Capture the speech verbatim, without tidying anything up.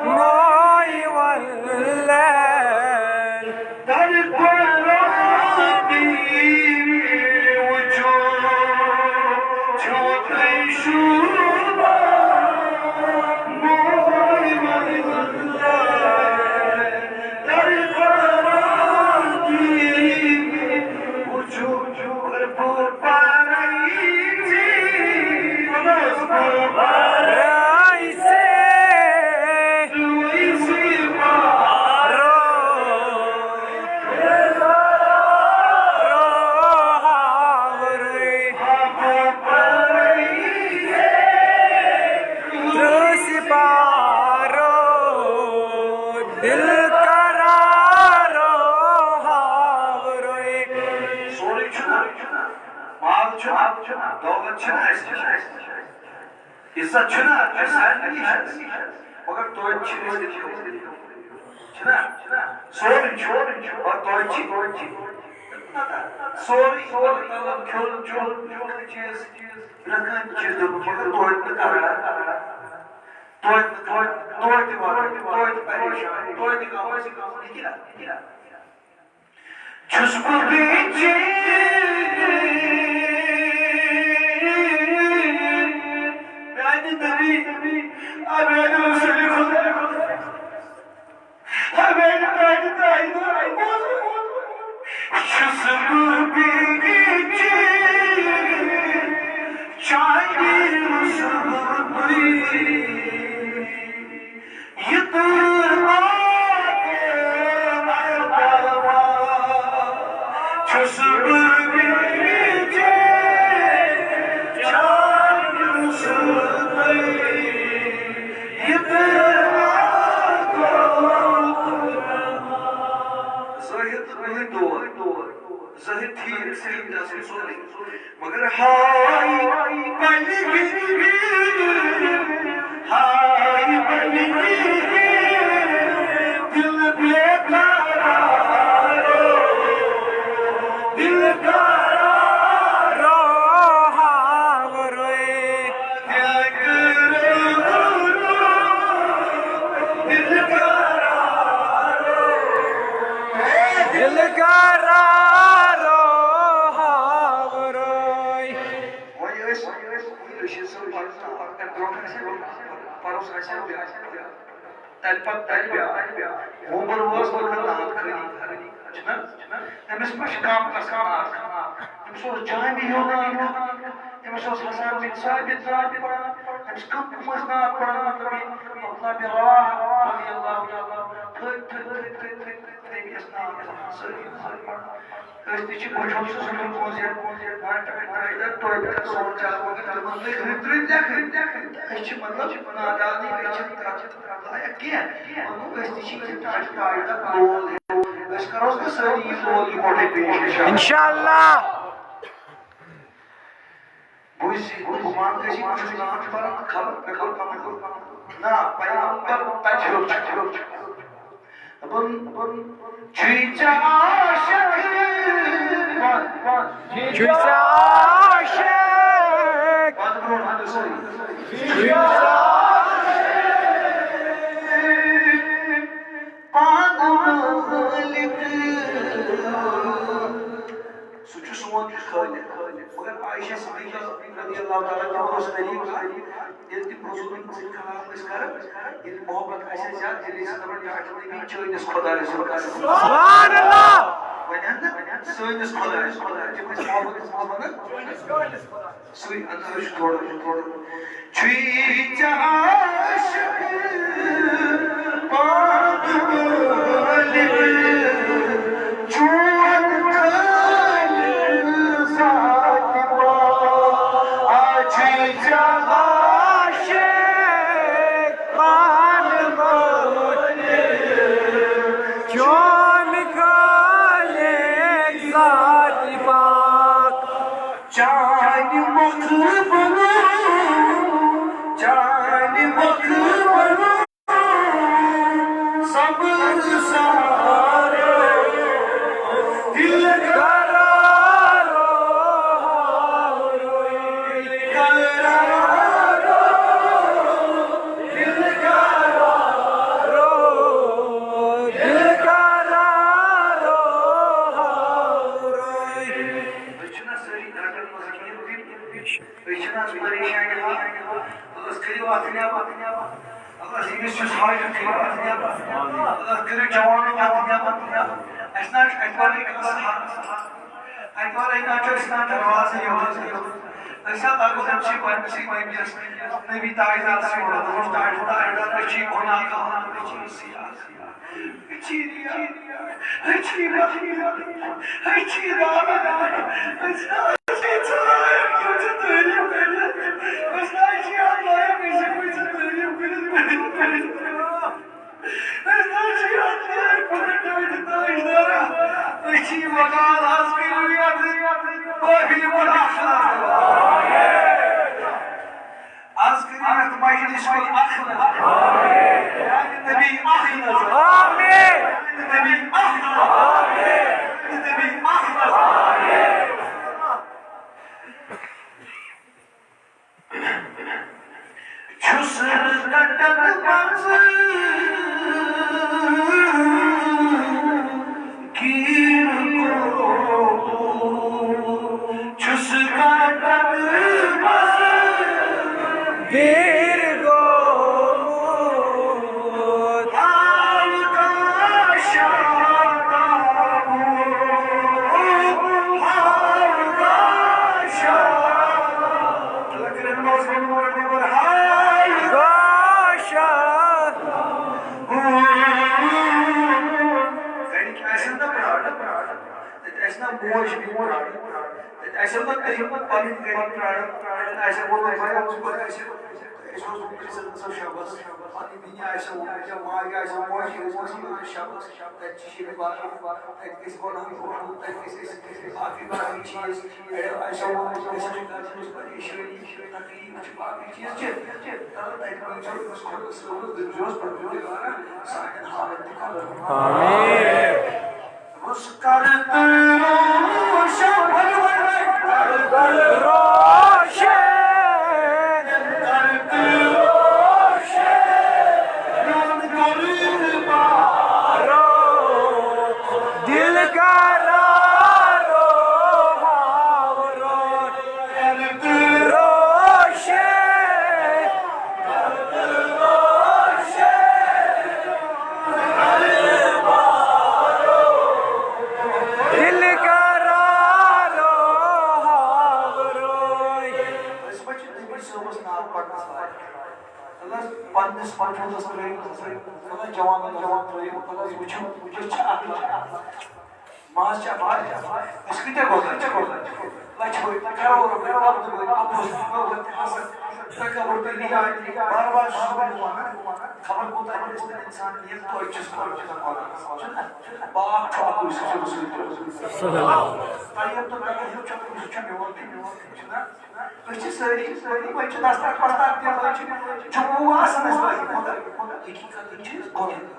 ماے ولن در قرآنی وجود چھو تُہۍ شوٗبان۔ ماے ولن در قرآنی وجود دل قرارو ہاورے۔ سورُے چھُنہ، مال چھُنہ، دولت چھِنہٕ اَسہِ نِش۔ عزت چھُنہ اَسہِ سارنٕے نِش، مگر توتہِ چھِ أسۍ تٔمۍ خٲطرٕ۔ چھُنہ؟ سورُے چھُ، مگر توتہِ چھِ۔ سورُے، مطلب، کھیوٚن چیوٚن، یِم چیٖز، پرٛٮ۪تھ کانٛہہ چیٖز دیُتمُت، مگر توتہِ نہٕ قرار۔ توتہِ، توتہِ، توتہِ وَلُن، توتہِ پریشان، توتہِ غم، یہِ کیٛاہ؟ چھُس بہٕ بے چین، میانہِ نبی، آ، میانہِ رسول خدا، آ، میانہِ، میانہِ، میانہِ، چھُس بہٕ بے چین، چاہے رسول۔ یہِ تہٕ چھُس بہٕ وِچے چانہِ سۭتۍ۔ یہِ تہٕ ظٲہِر تہٕ دور۔ ظٲہِر ٹھیٖک، صحیح تہِ اَصٕل سورُے۔ مگر ہاے پننہِ، ہاے پننہِ، دل بے قرارو، دل قرارو ہاورے۔ دل قرارو، دل قرارو ہاورے۔ وۄنۍ ٲسۍ، وۄنۍ ٲسۍ رشیٖد صٲب پَرُس، اَمہِ برونٛٹھ ٲسۍ یِم پَرُس ٲسۍ یِم بیٛاکھ۔ تَمہِ پَتہٕ تَمہِ بیٛاکھ۔ وُمبر اوس لُکَن نعت خٲلی۔ چھُنہ؟ أمِس ما چھُ کَم گژھان آز؟ أمِس اوس جامع یوٗنان، أمِس اوس حسان بن ثابت نعت پَران۔ أمِس کَم کَم ٲسۍ نعت پَران، مطلب، یہِ عبداللہ بن رواحہ رضی اللہ تعالیٰ عنہ۔ تھٔدۍ، تھٔدۍ، تھٔدۍ، تھٔدۍ، تھٔدۍ، تھٔدۍ، تٔمۍ ٲسۍ نعت پَران، سٲری نعت پَران۔ أسۍ تہِ چھِ بوٚچھِ ہُنٛد سُہ ذُلُل پونٛسہٕ ہٮ۪تھ، گنٛٹہٕ گنٛٹہٕ ترٛٲوِتھ، توتہِ کَرو سونٛچ اَکھ، مگر تِمَن لٔگۍ رٕتۍ رٕتۍ لیکھٕنۍ۔ أسۍ چھِ مطلب نادانٕے، أسۍ چھِنہٕ تَتھ لایق کینٛہہ۔ مطلب أسۍ تہِ چھِ ییٚتہِ تاج تاج تَتھ لول ہٮ۪تھ۔ أسۍ کَرو نہٕ سٲری یہِ لول یِکوَٹَے پیش اِنشاءاللہ۔ اِنشاءاللہ۔ بوٗزِ، گُمان گژھِ، بہٕ چھُس نعت پَران، خبر مےٚ کوٚر، مےٚ کوٚر۔ نہ، پیغمبر تَتہِ ہیوٚر چھُ۔ دوٚپُن، چھُے ژےٚ عاشق؟ چھُے ژےٚ عاشق؟ پَتہٕ برونٛٹھ اَنُن سٲری۔ چھُے ژےٚ عاشق؟ پانہٕ مٲلِک۔ سُہ چھُ سون خٲلِق۔ مگر عائشہ صدیقہ رضی اللہ تعالیٰ عنہا اوس طریٖقہ، ییٚلہِ تِم حضوٗرٕنۍ سۭتۍ کلام ٲسۍ کران، ییٚلہِ محبت آسہِ ہا زیادٕ، تیٚلہِ ٲسۍ دَپان، "ٹاٹھ نبی چٲنِس خۄدایَس سُنٛد قسم۔" سبحان اللہ۔ وۄنۍ اَن نہ، سٲنِس خۄدایَس سُنٛد قسم۔ تِم ٲسۍ محبت، محبت وَنان۔ سُے انداز چھُ تھوڑا، تھوڑا۔ چھُے ژےٚ عاشق پانہٕ مٲلِک، چون خٲلِق ذاتِ پاک۔ آ، چھُے ژےٚ عاشق پانہٕ مٲلِک، چون خٲلِق ذاتِ پاک۔ چانہِ مۄکھٕ بنوو، چانہِ مۄکھٕ بنوو سبز سہارو۔ دل قرارو، دل قرارو۔ أسۍ چھِنہٕ آز پریشانی ہاوان۔ اَلہٕ حظ کٔرِو اَتھ نٮ۪بر۔ اَلہٕ حظ ییٚمِس یُس حاجت کٔرِو اَتھ نٮ۪بر۔ اَلہٕ حظ کٔرِو جوانو اَتھ نٮ۪بر۔ اَسہِ نہ حظ چھُ اَتہِ وَرٲے کانٛہہ سہارٕ۔ اَتہِ وَرٲے نہ چھُ اَسہِ کانٛہہ دروازٕ یوت۔ أسۍ حظ لَگو أمۍ سٕے گۄڈٕنِکسٕے مٔنٛزِس نبی تاجدارَس یور۔ دوٚپمَس، تاجدار، تاجدار، أسۍ چھِ گۄناہ گار، أسۍ چھِ سیاہ۔ أسۍ چھِ رِیا، أسۍ چھِ مخلوق، أسۍ چھِ دعویدار، أسۍ چھِ ژھایَن کُن ژےٚ تعریٖف کٔرِتھ، أسۍ نہ چھِ اَتھ لایق، أسۍ ہٮ۪کو ژےٚ تعریٖف کٔرِتھ، کٔرِتھ، کٔرِتھ۔ أسۍ نہ چھِ اَتھ لایق، مگر ٹٲٹھۍ تاجدارا، أسۍ چھِ یہِ مقام حظ کٔرِو یَتھ محفِلہِ کُن اَکھ نظر۔ آز کٔرِو یَتھ مجلس کُن اکھ نظر۔ میانہِ نبی اکھ نظر۔ آمین۔ میانہِ نبی اکھ نظر۔ آمین۔ میانہِ نبی اکھ نظر۔ چھُس کٹن منٛز گیٖر گوٚمُت۔ چھُس کٹن منٛز گیٖر گوٚمُت۔ حال کاشا، حال کاشا۔ لکرن منٛز ووٚنمُت، حال کاشا۔ گرِکۍ آسن نہ پرٛاران، تَتہِ آسہِ نہ موج بیٚنہِ پرٛاران، تَتہِ آسن نہ تِم پنٕنۍ گرِکۍ پرٛاران، تَتہِ آسن ووٚنمُت، بھیا، ژٕ کوٚت آسکھ؟ أسۍ اوس وُنکیٚس أمِس شبس، پنٕنۍ بیٚنہِ آسہِ ووٚنمُت یا ماجہِ آسہِ ووٚنمُت، أسۍ اوس وُنکیٚس شبس، تَتہِ چھِ شیٚمہِ باران، تَتہِ گژھِ گۄناہ روٚٹمُت، تَتہِ گژھِ اَسہِ باقٕے باقٕے چیٖز، اَسہِ ووٚنمُت، أسۍ چھِ گژھان پریشٲنی، تکلیٖف چھِ، باقٕے چیٖز چھِ، تَتہِ وٕچھو أمِس خۄدا صٲبَس، دٔپۍزِہوس، پروردگارا، سانٮ۪ن حالَن تہِ خۄدا۔ آمین۔ أسۍ ما چھِ نبی صٲبَس ناو پَرنَس لایق؟ اگر پننِس وجوٗدَس ترٛٲیِو نظر، اگر جوانَن جوان ترٛٲیِو، اگر وٕچھِو، أسۍ چھِ اَکھ لَچھ۔ ماز چھِ اَکھ لَچھ۔ أسۍ کۭتیٛاہ گۄڈٕ چھِ؟ لَچھِ بٔدۍ، کَرور بٔدۍ، اَبدٕ بٔدۍ، اَپُز، غٲبت، حسد، تکبر تہٕ رِیا۔ بار بار چھُس بہٕ وَنان، خبر کوٗتاہ ییٚلہِ أسۍ اِنسان نِیَت توتہِ چھُس کران، چھُنہ؟ باکھ چھُ اَکُے، سُہ چھُ رسول۔ صلی اللہ۔ طیب تہٕ طاہر چھُ اَکُے، سُہ چھُ میون تہِ میون تہِ، چھُنہ؟ أسۍ چھِ سٲری، سٲری، وۄنۍ چھِ دستار پستار تہِ، وۄنۍ چھِ جموں آسان اَسہِ لٲگِتھ، مگر حقیٖقت چھِ أسۍ غلط۔